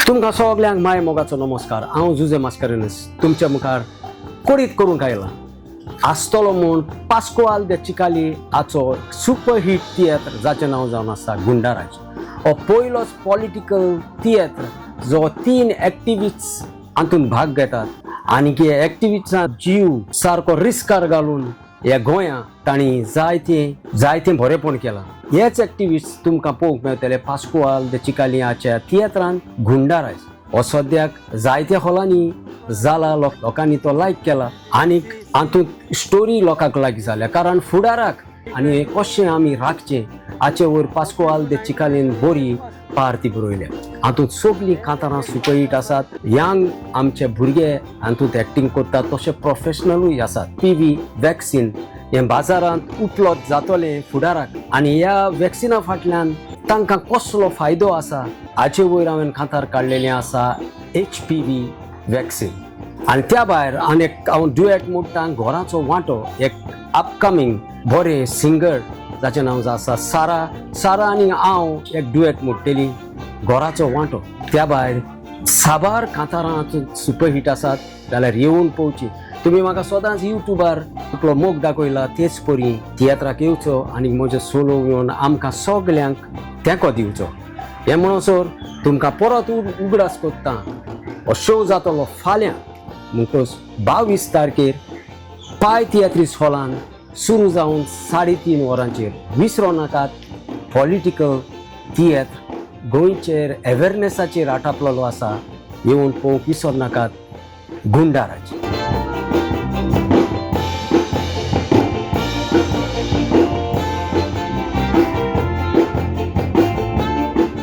तुमकां सगल्यांक माय मोगाचो नमस्कार. हांव जुजे मास्कारेनस तुमच्या मुखार कोडीत करूंक आयला आसतलो म्हूण पास्कोआल दे चिकाली हाचो सुपर हिट तियात्र जाचें नांव जावन आसा गुंडाराज. हो पयलोच पॉलिटिकल तियात्र जो तीन एक्टिविस्ट हातूंत भाग घेतात आनी हे एक्टिविस्टां जीव सारको रिस्कार घालून ह्या गोंया तांणी जायतें जायतें बरेंपण केलां. हेच एक्टिविस्ट तुमकां पळोवंक मेळटले पास्कुआल दे चिकाली हाच्या तियात्रान गुंडाराज. हो सद्याक जायत्या हॉलांनी जाला, लोकांनी तो लायक केला आनीक हातूंत स्टोरी लोकांक लायक जाल्या, कारण फुडाराक आनी कशें आमी राखचें हाचे वयर पास्कुआल दे चिकालीन बरी पार ती बरयल्या. हातूंत सगळीं कांतारां सुपरहीट आसात. यंग आमचे भुरगे हातूंत एक्टींग करतात, तशे प्रोफेशनलूय आसात. पी व्ही वॅक्सीन हें बाजारांत उपलब्ध जातलें फुडाराक आनी ह्या वॅक्सिना फाटल्यान तांकां कसलो फायदो आसा हाचे वयर हांवें कांतार काडलेलें आसा एच पी व्ही वॅक्सीन. आनी त्या भायर आनी एक हांव डुएट मोडटा घोराचो वांटो, एक अपकमींग बरें सिंगर जाचें नांव आसा सारा. सारा आनी हांव एक डुएट मोडटेली घोराचो वांटो. त्या भायर साबार कांतारां सुपरहीट आसात, जाल्यार येवन पळोवची. तुमी म्हाका सदांच युट्यूबार आपलो मोग दाखयला, तेच परी तियात्राक येवचो आनी म्हजो सोलो येवन आमकां सगल्यांक तेंको दिवचो. हें म्हणसर तुमकां परत उगडास कोत्ता, हो शो जातलो फाल्यां म्हणटकच 22 तारखेर पाय तियात्रीस हॉलान सुरू जावन 3:30 वरांचेर. विसरो नाकात, पॉलिटिकल तियात्र गोंयचेर एवेरनेसाचेर आटापलेलो आसा. येवन पळोवंक विसर नाकात गुंडाराज.